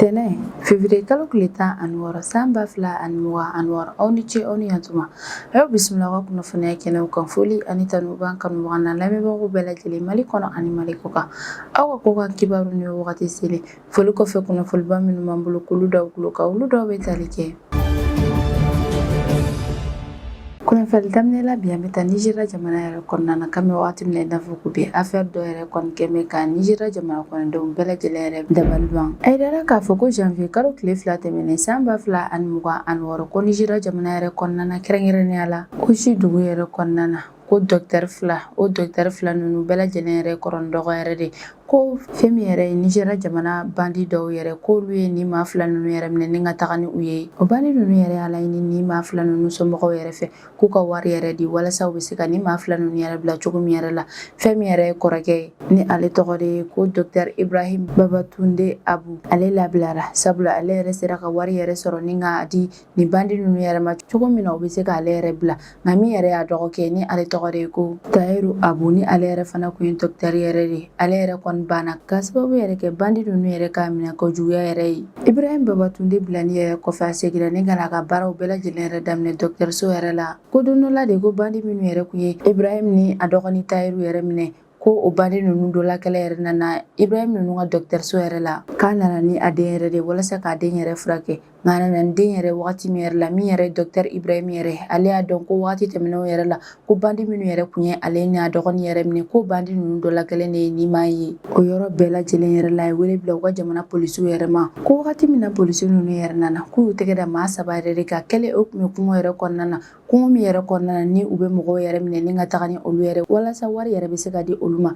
Tɛnɛ février kalo tile 16 san 2026, aw ni ce, aw ni yantuma. A y'aw bisimila aw ka kunnafoniya kɛnɛw kan. Foli ani tanu b'an kanubaga n'an lamɛnbagaw bɛɛ lajɛlen, Mali kɔnɔ ani Mali kɔ kan. Aw ka kɔkan kibaru ni wagati selen. Foli kɔfɛ, kunnafoniba minnu b'an bolo k'olu da tulo kan, olu dɔw bɛ tali kɛ kunnafoni daminɛ la. Bi, an bɛ taa Nizeriya jamana yɛrɛ kɔnɔna na. K'an bɛ waati min na i n'a fɔ ko bi, affaire dɔ yɛrɛ kɔni kɛn bɛ ka Nizeriya jamana kɔnɔdenw bɛɛ lajɛlen yɛrɛ dabali ban. A yirala k'a fɔ ko janvier kalo tile 2 tɛmɛnen san 2026, ko Nizeriya jamana yɛrɛ kɔnɔna na, kɛrɛnkɛrɛnnenya la Auchi dugu yɛrɛ kɔnɔna na, ko dɔkitɛri fila, o dɔkitɛri fila ninnu bɛɛ lajɛlen yɛrɛ kɔrɔ ni dɔgɔ yɛrɛ de, ko fɛn min yɛrɛ ye Nizeriya jamana bandi dɔw yɛrɛ, k'olu ye nin maa fila ninnu yɛrɛ minɛ ni ka taga ni u ye. O bandi ninnu yɛrɛ y'a laɲini nin maa fila ninnu somɔgɔw yɛrɛ fɛ k'u ka wari yɛrɛ di walasa u bɛ se ka nin maa fila ninnu yɛrɛ bila cogo min yɛrɛ la. Fɛn min yɛrɛ ye kɔrɔkɛ ye, ni ale tɔgɔ de ye ko dɔkitɛri Ibrahim Babatunde Abu, ale labilara, sabula ale yɛrɛ sera ka wari yɛrɛ sɔrɔ ni k'a di nin bandi ninnu yɛrɛ ma cogo min na u bɛ se k'ale yɛrɛ bila. Nka min yɛrɛ y'a dɔgɔkɛ, ni ale tɔgɔ de ye ko Tayiru Abu, ni ale yɛrɛ fana tun ye dɔkitɛri yɛrɛ de ye, ale yɛrɛ kɔni banna ka sababu yɛrɛ kɛ bandi ninnu yɛrɛ k'a minɛ ka juguya yɛrɛ ye. Ibrahim Babatunde bilali yɛrɛ kɔfɛ, a seginna ni ka n'a ka baaraw bɛɛ lajɛlen yɛrɛ daminɛ dɔkitɛriso yɛrɛ la. Ko don dɔ la de, ko bandi minnu yɛrɛ tun ye Ibrahim ni a dɔgɔnin Tayiru yɛrɛ minɛ, ko o bandi ninnu dɔ la kelen yɛrɛ nana Ibrahim ninnu ka dɔkitɛriso yɛrɛ la, k'a nana ni a den yɛrɛ de walasa k'a den yɛrɛ furakɛ. Nka a nana ni den yɛrɛ wagati min yɛrɛ la, min yɛrɛ dɔkitɛri Ibrahim yɛrɛ, ale y'a dɔn ko wagati tɛmɛnenw yɛrɛ la, ko bandi minnu yɛrɛ tun ye ale n'a dɔgɔnin yɛrɛ minɛ, ko bandi ninnu dɔ la kelen de ye nin maa ye. O yɔrɔ bɛɛ lajɛlen yɛrɛ la, a ye wele bila u ka jamana polisiw yɛrɛ ma. Ko wagati min na polisiw ninnu yɛrɛ nana, k'u y'u tɛgɛ da maa saba yɛrɛ de kan. Kɛlen, o tun bɛ kungo yɛrɛ kɔnɔna na, kungo min yɛrɛ kɔnɔna na ni u bɛ mɔgɔw yɛrɛ minɛ ni ka taga ni olu yɛrɛ walasa wari yɛrɛ bɛ se ka di olu ma.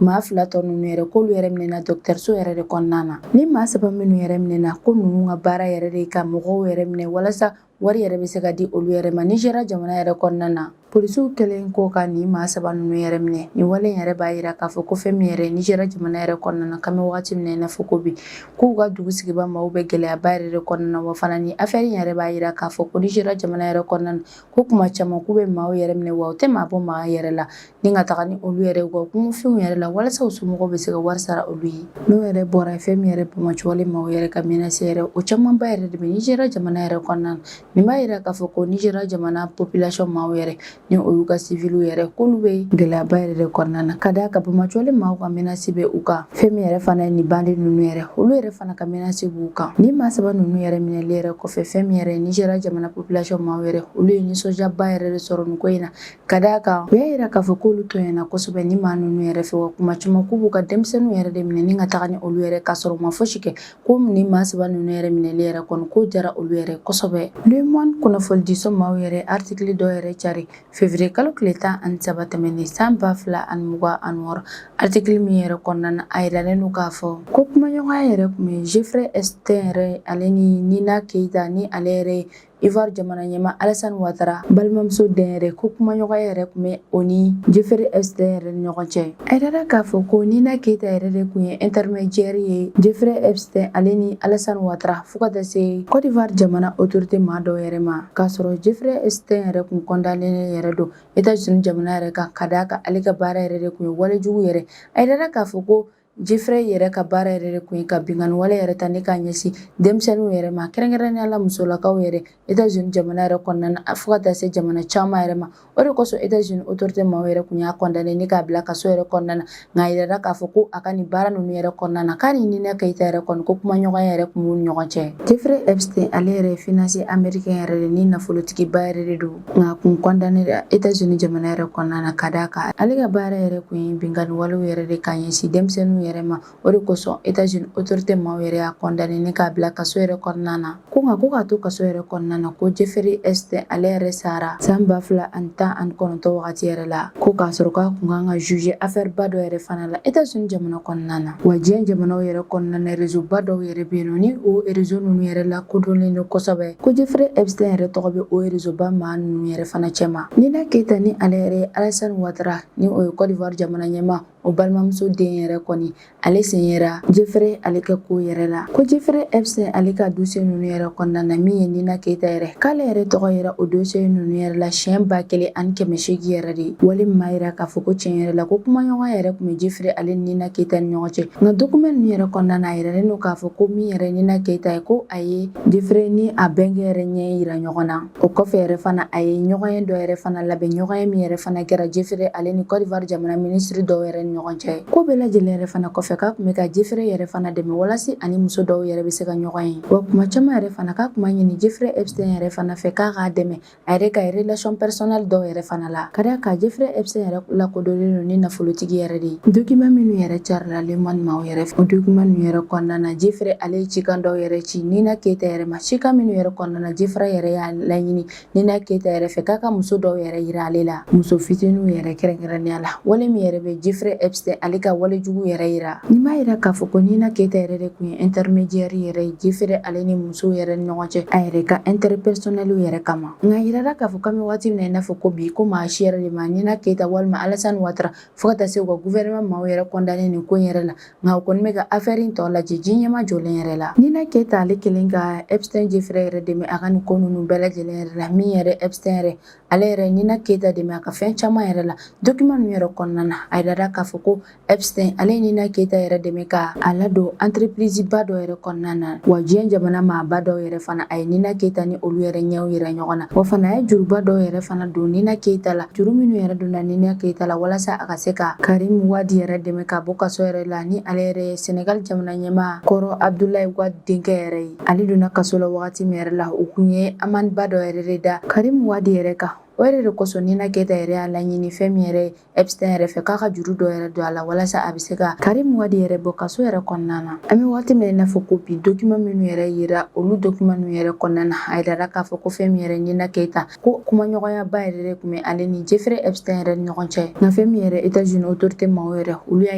Maa fila tɔ ninnu yɛrɛ, k'olu yɛrɛ minɛna dɔgɔtɔrɔso yɛrɛ de kɔnɔna na. Ni maa saba minnu yɛrɛ minɛna, ko ninnu ka baara yɛrɛ de ka mɔgɔw yɛrɛ minɛ walasa wari yɛrɛ bɛ se ka di olu yɛrɛ ma Nizeriya jamana yɛrɛ kɔnɔna na. Polisiw kɛlen kɔ ka nin maa saba ninnu yɛrɛ minɛ, nin wale yɛrɛ b'a jira k'a fɔ ko fɛn min yɛrɛ Nizeriya jamana yɛrɛ kɔnɔna na, k'an bɛ wagati min na i n'a fɔ ko bi, k'u ka dugu sigiba maaw bɛ gɛlɛyaba yɛrɛ de kɔnɔna na. Wa fana, ni affaire in yɛrɛ b'a jira k'a fɔ ko Nizeriya jamana yɛrɛ kɔnɔna na, ko kuma caman k'u bɛ maaw yɛrɛ minɛ, wa u tɛ maa bɔ maa yɛrɛ la ni ka taga ni olu yɛrɛ u ka kungofɛnw yɛrɛ la walasa u somɔgɔw bɛ se ka wari sara olu ye. N'o yɛrɛ bɔra, fɛn min yɛrɛ banbaanciwale maaw yɛrɛ ka menace yɛrɛ, o camanba yɛrɛ de bɛ Nizeriya jamana yɛrɛ kɔnɔna na. Nin b'a jira k'a fɔ ko Nizeriya jamana population maaw yɛrɛ, ni o y'u ka civiliw yɛrɛ, k'olu bɛ gɛlɛyaba yɛrɛ de kɔnɔna na, ka d'a kan banbaanciwale maaw ka menace bɛ u kan. Fɛn min yɛrɛ fana ye nin bandi ninnu yɛrɛ, olu yɛrɛ fana ka menace b'u kan. Ni maa saba ninnu yɛrɛ minɛli yɛrɛ kɔfɛ, fɛn min yɛrɛ ye Nizeriya jamana population maaw yɛrɛ, olu ye nisɔndiyaba yɛrɛ de sɔrɔ nin ko in na, ka d'a kan u y'a jira k'a fɔ k'olu tɔɲɔna kosɛbɛ ni maa ninnu yɛrɛ fɛ. Wa kuma caman, k'u b'u ka denmisɛnninw yɛrɛ de minɛ ni ka taga ni olu yɛrɛ k'a sɔrɔ u ma fosi kɛ. Ko ni maa saba ninnu yɛrɛ minɛli yɛrɛ kɔni, k'o diyara olu yɛrɛ kosɛbɛ. Le Monde kunnafonidiso maaw yɛrɛ article dɔ yɛrɛ cari février kalo tile 13 tɛmɛnen san 2026. Article min yɛrɛ kɔnɔna na, a yiralen don k'a fɔ ko kumaɲɔgɔnya yɛrɛ tun bɛ Jeffrey Epstein yɛrɛ, ale ni Nina Keita, ni ale yɛrɛ ye Ivoire jamana ɲɛmaa Alassane Ouattara balimamuso den yɛrɛ, ko kumaɲɔgɔnya yɛrɛ tun bɛ o ni Jeffrey Epstein yɛrɛ ni ɲɔgɔn cɛ. A yirala k'a fɔ ko Nina Keita yɛrɛ de tun ye intermédiaire ye Jeffrey Epstein, ale ni Alassane Ouattara, fo ka taa se Côte d'Ivoire jamana autorité maa dɔw yɛrɛ ma, k'a sɔrɔ Jeffrey Epstein yɛrɛ tun condamné yɛrɛ don États-Unis jamana yɛrɛ kan, ka d'a kan ale ka baara yɛrɛ de tun ye walejugu yɛrɛ. A yirala k'a fɔ ko Jeffrey yɛrɛ ka baara yɛrɛ de tun ye ka binkanni wale yɛrɛ ta ni k'a ɲɛsin denmisɛnninw yɛrɛ ma, kɛrɛnkɛrɛnnenya la musolakaw yɛrɛ, États-Unis jamana yɛrɛ kɔnɔna na, fo ka taa se jamana caman yɛrɛ ma. O de kosɔn États-Unis autorité maaw yɛrɛ tun y'a condamné ni k'a bila kaso yɛrɛ kɔnɔna na. Nka a yirala k'a fɔ ko a ka nin baara ninnu yɛrɛ kɔnɔna na, k'a ni Nina Keita yɛrɛ kɔni, ko kumaɲɔgɔnya yɛrɛ tun b'u ni ɲɔgɔn cɛ. Jeffrey Epstein, ale yɛrɛ ye financier américain yɛrɛ de ni nafolotigiba yɛrɛ de don, nka a kun condamné États-Unis jamana yɛrɛ kɔnɔna na, ka d'a kan ale ka baara yɛrɛ kun ye binkanni walew yɛrɛ de k'a ɲɛsin denmisɛnninw yɛrɛ ma. O de kosɔn États-Unis autorité maaw yɛrɛ y'a condamné ni k'a bila kaso yɛrɛ kɔnɔna na. Ko nka ko k'a to kaso yɛrɛ kɔnɔna na, ko Jeffrey Epstein, ale yɛrɛ sara san 2019 wagati yɛrɛ la, ko k'a sɔrɔ k'a kun kan ka juger affaire ba dɔ yɛrɛ fana la États-Unis jamana kɔnɔna na. Wa diɲɛ jamanaw yɛrɛ kɔnɔna na, réseau ba dɔw yɛrɛ bɛ yen nɔ, ni o réseau ninnu yɛrɛ lakodɔnlen don kosɛbɛ, ko Jeffrey Epstein yɛrɛ tɔgɔ bɛ o réseau ba maa ninnu yɛrɛ fana cɛma. Nina Keita, ni ale yɛrɛ ye Alassane Ouattara, ni o ye Côte d'Ivoire jamana ɲɛmaa O balimamuso den yɛrɛ kɔni, ale sen yera Jeffrey ale ka ko yɛrɛ la. Ko Jeffrey Epstein ale ka dossier ninnu yɛrɛ kɔnɔna na, min ye Nina Keita yɛrɛ, k'ale yɛrɛ tɔgɔ yera o dossier ninnu yɛrɛ la siɲɛ 1800 yɛrɛ de. Wale min b'a yira k'a fɔ ko tiɲɛ yɛrɛ la, ko kumaɲɔgɔn yɛrɛ tun bɛ Jeffrey ale ni Nina Keita ni ɲɔgɔn cɛ. Nka document ninnu yɛrɛ kɔnɔna na, a yiralen don k'a fɔ ko min yɛrɛ Nina Keita ye, ko a ye Jeffrey ni a bɛnkɛ yɛrɛ ɲɛ yira ɲɔgɔn na. O kɔfɛ yɛrɛ fana, a ye ɲɔgɔnye dɔ yɛrɛ fana labɛn, ɲɔgɔnye min yɛrɛ fana kɛra Jeffrey ale ni Côte d'Ivoire jamana minisiri dɔw yɛrɛ ni ɲɔgɔn cɛ. Ko bɛɛ lajɛlen yɛrɛ fana kɔfɛ, k'a tun bɛ ka Jeffrey yɛrɛ fana dɛmɛ walasa ani muso dɔw yɛrɛ bɛ se ka ɲɔgɔn ye. Wa kuma caman yɛrɛ fana, k'a tun b'a ɲini Jeffrey Epstein yɛrɛ fana fɛ k'a k'a dɛmɛ a yɛrɛ ka relation personnelle dɔw yɛrɛ fana la, ka d'a kan Jeffrey Epstein yɛrɛ lakodɔnnen don ni nafolotigi yɛrɛ de ye. Document minnu yɛrɛ carila Le Monde maaw yɛrɛ fɛ, o document ninnu yɛrɛ kɔnɔna na, Jeffrey ale ye cikan dɔw yɛrɛ ci Nina Keita yɛrɛ ma, cikan minnu yɛrɛ kɔnɔna na, Jeffrey yɛrɛ y'a laɲini Nina Keita yɛrɛ fɛ k'a ka muso dɔw yɛrɛ yira ale la, muso fitininw yɛrɛ kɛrɛnkɛrɛnnenya la. Wale min yɛrɛ bɛ Jeffrey Epstein ale ka wale jugu yɛrɛ yira, nin b'a yira k'a fɔ ko Nina Keita yɛrɛ de tun ye intermédiaire yɛrɛ ye Jeffrey ale ni musow yɛrɛ ni ɲɔgɔn cɛ, a yɛrɛ ka intérêt personnel yɛrɛ kama. Nka yirala k'a fɔ k'an bɛ waati min na i n'a fɔ ko bi, ko maa si yɛrɛ de ma Nina Keita walima Alassane Ouattara fo ka taa se u ka gouvernement maaw yɛrɛ condamné nin ko in yɛrɛ la. Nka u kɔni bɛ ka affaire in tɔ lajɛ ji ɲɛma jɔlen yɛrɛ la. Nina Keita ale kelen ka Epstein Jeffrey yɛrɛ dɛmɛ a ka nin ko ninnu bɛɛ lajɛlen yɛrɛ la. Min yɛrɛ Epstein yɛrɛ, ale yɛrɛ Nina Keita dɛmɛ a ka fɛn caman yɛrɛ la. Document ninnu yɛrɛ kɔnɔna na, a yirala k'a fɔ ko Epstein ale ye Nina Keita yɛrɛ dɛmɛ ka a ladon entreprise ba dɔ yɛrɛ kɔnɔna na. Wa diɲɛ jamana maaba dɔw yɛrɛ fana, a ye Nina Keita ni olu yɛrɛ ɲɛw yira ɲɔgɔn na. Wa fana, a ye juruba dɔw yɛrɛ fana don Nina Keita la, juru minnu yɛrɛ donna Nina Keita la walasa a ka se ka Karim Wade yɛrɛ dɛmɛ ka bɔ kaso yɛrɛ la, ni ale yɛrɛ ye Senegal jamana ɲɛmaa kɔrɔ Abdoulaye Wade denkɛ yɛrɛ ye. Ale donna kaso la wagati min yɛrɛ la, u kun ye amende ba dɔ yɛrɛ de da Karim Wade yɛrɛ kan. O yɛrɛ de kosɔn Nina Keita yɛrɛ y'a laɲini fɛn min yɛrɛ ye Epstein yɛrɛ fɛ, k'a ka juru dɔ yɛrɛ don a la walasa a bɛ se ka Karim Wade yɛrɛ bɔ kaso yɛrɛ kɔnɔna na. An bɛ waati min na i n'a fɔ ko bi, document minnu yɛrɛ yira, olu document ninnu yɛrɛ kɔnɔna na, a yirala k'a fɔ ko fɛn min yɛrɛ Nina Keita, ko kumaɲɔgɔnyaba yɛrɛ de tun bɛ ale ni Jeffrey Epstein yɛrɛ ni ɲɔgɔn cɛ. Nka fɛn min yɛrɛ États-Unis autorité maaw yɛrɛ, olu y'a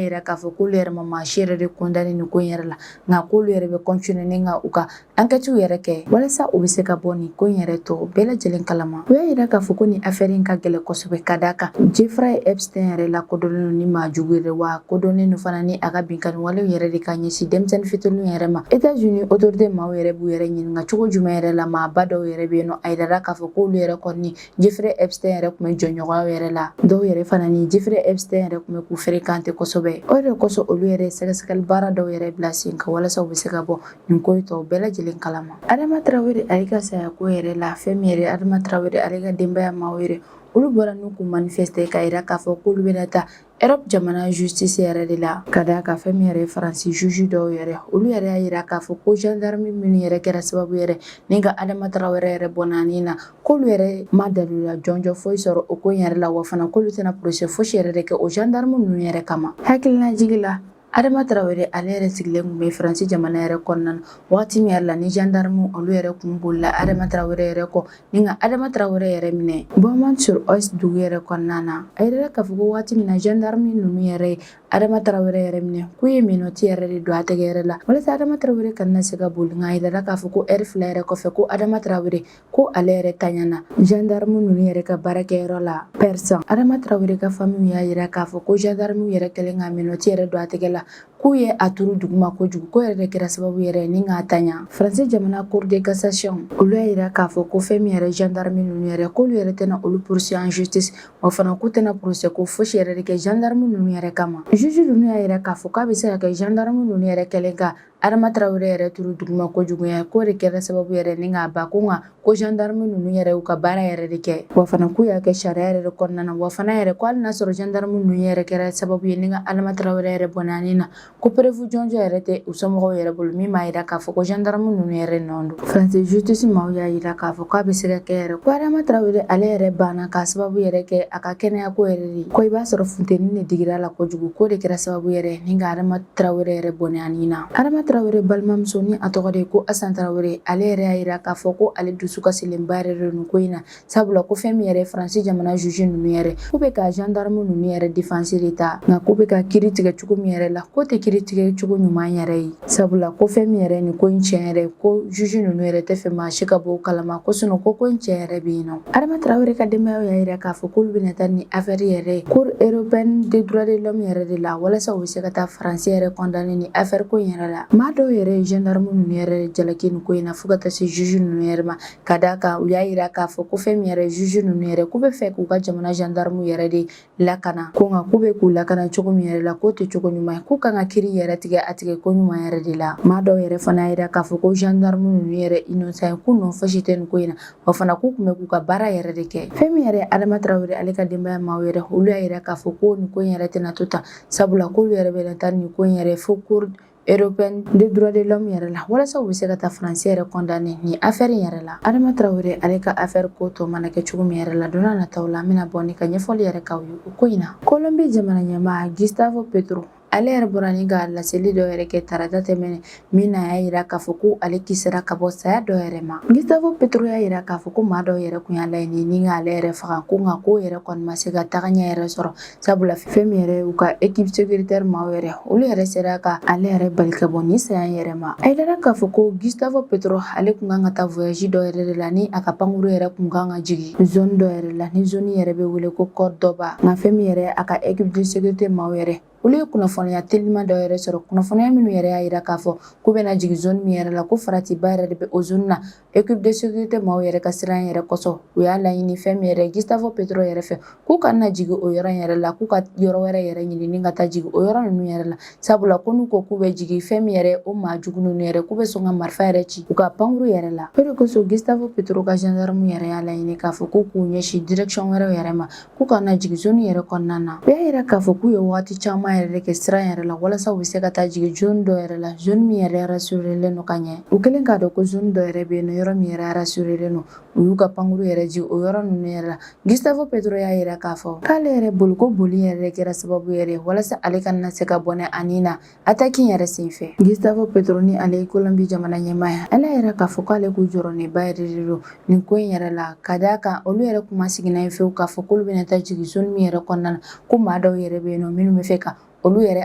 yira k'a fɔ k'olu yɛrɛ ma maa si yɛrɛ de condamné nin ko in yɛrɛ la, nka k'olu yɛrɛ bɛ continuer ni ka u ka enquête yɛrɛ kɛ walasa u bɛ se ka bɔ nin ko in yɛrɛ tɔ bɛɛ lajɛlen kalama. U y'a yira k'a fɔ ko nin affaire in ka gɛlɛn kosɛbɛ, ka d'a kan Jeffrey Epstein yɛrɛ lakodɔnnen don ni maa jugu yɛrɛ, wa kodɔnnen don fana ni a ka binkanni walew yɛrɛ de ka ɲɛsin denmisɛnnin fitininw yɛrɛ ma. États-Unis autorité maaw yɛrɛ b'u yɛrɛ ɲininka cogo jumɛn yɛrɛ la maaba dɔw yɛrɛ bɛ yen nɔ, a yirala k'a fɔ k'olu yɛrɛ kɔni Jeffrey Epstein yɛrɛ tun bɛ jɔɲɔgɔnya yɛrɛ la, dɔw yɛrɛ fana ni Jeffrey Epstein yɛrɛ tun bɛ k'u fréquenter kosɛbɛ. O yɛrɛ kosɔn, olu yɛrɛ sɛgɛsɛgɛli baara dɔw yɛrɛ bila sen kan walasa u bɛ se ka bɔ nin ko in tɔw bɛɛ lajɛlen kalama. Adama Tarawele ale ka saya ko yɛrɛ la, fɛn min yɛrɛ Adama Tarawele ale ka denbaya maaw yɛrɛ, olu bɔra n'u k'u manifester ka yira k'a fɔ k'olu bɛna taa Europe jamana justice yɛrɛ de la, ka d'a kan fɛn min yɛrɛ ye Faransi juge dɔw yɛrɛ, olu yɛrɛ y'a yira k'a fɔ ko gendarme minnu yɛrɛ kɛra sababu yɛrɛ ni ka Adama Tarawele yɛrɛ bɔnna ni na, k'olu yɛrɛ ma daluya jɔnjɔn foyi sɔrɔ o ko in yɛrɛ la. Wa fana, k'olu tɛna procès fosi yɛrɛ de kɛ o gendarme ninnu yɛrɛ kama. Hakililajigi la, Adama Tarawele ale yɛrɛ sigilen tun bɛ Faransi jamana yɛrɛ kɔnɔna na waati min yɛrɛ la ni gendarme olu yɛrɛ kun bolila Adama Tarawele yɛrɛ kɔ ni ka Adama Tarawele yɛrɛ minɛ Beaumont-sur-Oise dugu yɛrɛ kɔnɔna na. A yirala k'a fɔ ko waati min na gendarme ninnu yɛrɛ ye Adama Tarawele yɛrɛ minɛ, k'u ye menottes yɛrɛ de don a tɛgɛ yɛrɛ la walasa Adama Tarawele kana se ka boli. Nka a yirala k'a fɔ ko ɛri 2 yɛrɛ kɔfɛ, ko Adama Tarawele, ko ale yɛrɛ taɲana gendarme ninnu yɛrɛ ka baarakɛyɔrɔ la Persan. Adama Tarawele ka famille y'a yira k'a fɔ ko gendarme yɛrɛ kɛlen ka menottes yɛrɛ don a tɛgɛ la, k'u ye a turu duguma kojugu, ko yɛrɛ de kɛra sababu yɛrɛ ni k'a taɲa. Faransi jamana Cour de cassation, olu y'a yira k'a fɔ ko fɛn min yɛrɛ gendarme ninnu yɛrɛ, k'olu yɛrɛ tɛna olu poursuivre en justice. Wa fana, k'u tɛna procès ko fosi yɛrɛ de kɛ gendarme ninnu yɛrɛ kama. Juge ninnu y'a yira k'a fɔ k'a bɛ se ka kɛ gendarme ninnu yɛrɛ kɛlen ka Adama Tarawele yɛrɛ turu duguma kojugu ye, k'o de kɛra sababu yɛrɛ ni k'a ba ko. Nka ko gendarme ninnu yɛrɛ y'u ka baara yɛrɛ de kɛ, wa fana k'u y'a kɛ sariya yɛrɛ de kɔnɔna na. Wa fana yɛrɛ, ko hali n'a sɔrɔ gendarme ninnu yɛrɛ kɛra sababu ye ni ka Adama Tarawele yɛrɛ bɔnɛ na, ko preuve jɔnjɔn yɛrɛ tɛ u somɔgɔw yɛrɛ bolo min b'a yira k'a fɔ ko gendarme ninnu yɛrɛ nɔ don. Faransi justice maaw y'a yira k'a fɔ k'a bɛ se ka kɛ yɛrɛ ko Adama Tarawele ale yɛrɛ banna k'a sababu yɛrɛ kɛ a ka kɛnɛya ko yɛrɛ de, ko i b'a sɔrɔ funteni de digir'a la kojugu, k'o de kɛra sababu yɛrɛ ni ka Adama Tarawele yɛrɛ bɔnɛ a ni na. Adama Tarawele balimamuso ni a tɔgɔ de ye ko Asan Tarawele, ale yɛrɛ y'a jira k'a fɔ ko ale dusu kasilenba yɛrɛ de nin ko in na, sabula ko fɛn min yɛrɛ Faransi jamana juge ninnu yɛrɛ, k'u bɛ ka gendarme ninnu yɛrɛ défense de ta, nka k'u bɛ ka kiri tigɛ cogo min yɛrɛ la, k'o tɛ kiri tigɛ cogo ɲuman yɛrɛ ye, sabula ko fɛn min yɛrɛ nin ko in tiɲɛ yɛrɛ, ko juge ninnu yɛrɛ tɛ fɛ maa si ka bɔ o kalama, ko sinon ko ko in tiɲɛ yɛrɛ bɛ yen nɔ. Adama Tarawele ka denbayaw y'a jira k'a fɔ k'olu bɛna taa ni affaire yɛrɛ ye Cour européenne des droits de l'homme yɛrɛ de la, walasa u bɛ se ka taa Faransi yɛrɛ condamner ni affaire ko in yɛrɛ la. Maa dɔw yɛrɛ ye gendarme ninnu yɛrɛ jalaki nin ko in na fo ka taa se juge ninnu yɛrɛ ma, ka d'a kan u y'a jira k'a fɔ ko fɛn min yɛrɛ juge ninnu yɛrɛ, k'u bɛ fɛ k'u ka jamana gendarme yɛrɛ de lakana, ko nka k'u bɛ k'u lakana cogo min yɛrɛ la, k'o tɛ cogo ɲuman ye, k'u kan ka kiri yɛrɛ tigɛ a tigɛ ko ɲuman yɛrɛ de la. Maa dɔw yɛrɛ fana y'a jira k'a fɔ ko gendarme ninnu yɛrɛ innocent ye, k'u nɔ fosi tɛ nin ko in na, wa fana k'u tun bɛ k'u ka baara yɛrɛ de kɛ. Fɛn min yɛrɛ Adama Tarawele ale ka denbaya maaw yɛrɛ, olu y'a jira k'a fɔ ko nin ko in yɛrɛ tɛna to tan, sabula k'olu yɛrɛ bɛna taa nin ko in yɛrɛ fo Cour européenne des droits de l'homme yɛrɛ la, walasa u bɛ se ka taa Faransi yɛrɛ condamner nin affaire in yɛrɛ la. Adama Tarawele ale ka affaire ko tɔ mana kɛ cogo min yɛrɛ la, don n'a nataw la, an bɛna bɔ ni ka ɲɛfɔli yɛrɛ k'aw ye o ko in na. Colombie jamana ɲɛmaa Gustavo Petro, ale yɛrɛ bɔra ni ka laseli dɔ yɛrɛ kɛ tarata tɛmɛnen min na, y'a jira k'a fɔ ko ale kisira ka bɔ saya dɔ yɛrɛ ma. Gustavo Petro y'a jira k'a fɔ ko maa dɔw yɛrɛ kun y'a laɲini ni k'ale yɛrɛ faga, ko nka k'o yɛrɛ kɔni ma se ka taga ɲɛ yɛrɛ sɔrɔ, sabula fɛn min yɛrɛ u ka équipe sécuritaire maaw yɛrɛ, olu yɛrɛ sera ka ale yɛrɛ bali ka bɔ ni saya yɛrɛ ma. A yirara k'a fɔ ko Gustavo Petro ale kun kan ka taa voyage dɔ yɛrɛ de la, ni a ka pankuru yɛrɛ kun kan ka jigin zone dɔ yɛrɛ la, ni zone yɛrɛ bɛ wele ko Cordoba. Nka fɛn min yɛrɛ a ka équipe de sécurité maaw yɛrɛ, olu ye kunnafoniya teliman dɔ yɛrɛ sɔrɔ, kunnafoniya minnu yɛrɛ y'a jira k'a fɔ k'u bɛna jigin zone min yɛrɛ la, ko faratiba yɛrɛ de bɛ o zone na. Équipe de sécurité maaw yɛrɛ ka siran yɛrɛ kosɔn, u y'a laɲini fɛn min yɛrɛ Gustavo Petro yɛrɛ fɛ, k'u kana jigin o yɔrɔ in yɛrɛ la, k'u ka yɔrɔ wɛrɛ yɛrɛ ɲini ni ka taa jigin o yɔrɔ ninnu yɛrɛ la, sabula ko n'u ko k'u bɛ jigin fɛn min yɛrɛ o maa jugu ninnu yɛrɛ, k'u bɛ sɔn ka marifa yɛrɛ ci u ka pankuru yɛrɛ la. O de kosɔn Gustavo Petro ka gendarme yɛrɛ y'a laɲini k'a fɔ k'u k'u ɲɛsin direction wɛrɛw yɛrɛ ma, k'u kana jigin zone yɛrɛ kɔnɔna na. U y'a yira k'a fɔ k'u ye waati caman yɛrɛ de kɛ sira yɛrɛ la, walasa u bɛ se ka taa jigin zone dɔ yɛrɛ la, zone min yɛrɛ rassurélen don ka ɲɛ. U kɛlen k'a dɔn ko zone dɔ yɛrɛ bɛ yen nɔ, yɔrɔ min yɛrɛ rassurélen don, u y'u ka pankuru yɛrɛ jigin o yɔrɔ ninnu yɛrɛ la. Gustavo Petro y'a yira k'a fɔ k'ale yɛrɛ bolo ko boli yɛrɛ kɛra sababu yɛrɛ ye walasa ale kana se ka bɔnɛ a ni na attaque in yɛrɛ senfɛ. Gustavo Petro ni ale ye Colombie jamana ɲɛmaa ye, ale y'a yira k'a fɔ k'ale k'u jɔrɔnenba yɛrɛ de don nin ko in yɛrɛ la, ka d'a kan olu yɛrɛ kun ma sigi n'a ye fewu k'a fɔ k'olu bɛna taa jigin zone min yɛrɛ kɔnɔna na, ko maa dɔw yɛrɛ bɛ yen nɔ minnu bɛ fɛ ka olu yɛrɛ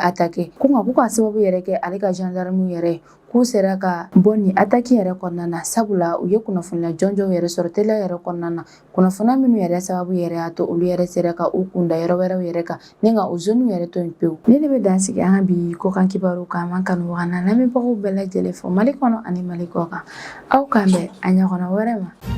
attaquer, ko nka k'u ka sababu yɛrɛ kɛ ale ka gendarme yɛrɛ ye, k'u sera ka bɔ nin attaque yɛrɛ kɔnɔna na, sabula u ye kunnafoniya jɔnjɔnw yɛrɛ sɔrɔ teliya yɛrɛ kɔnɔna na, kunnafoniya minnu yɛrɛ sababu yɛrɛ y'a to olu yɛrɛ sera ka u kun da yɔrɔ wɛrɛw yɛrɛ kan ni ka o zone yɛrɛ to yen pewu. Ni ne bɛ dan sigi an ka bi kɔkan kibaru kan, an kanubaga n'an lamɛnbagaw bɛɛ lajɛlen fo Mali kɔnɔ ani Mali kɔ kan. Aw k'an bɛn a ɲɔgɔnna wɛrɛ ma.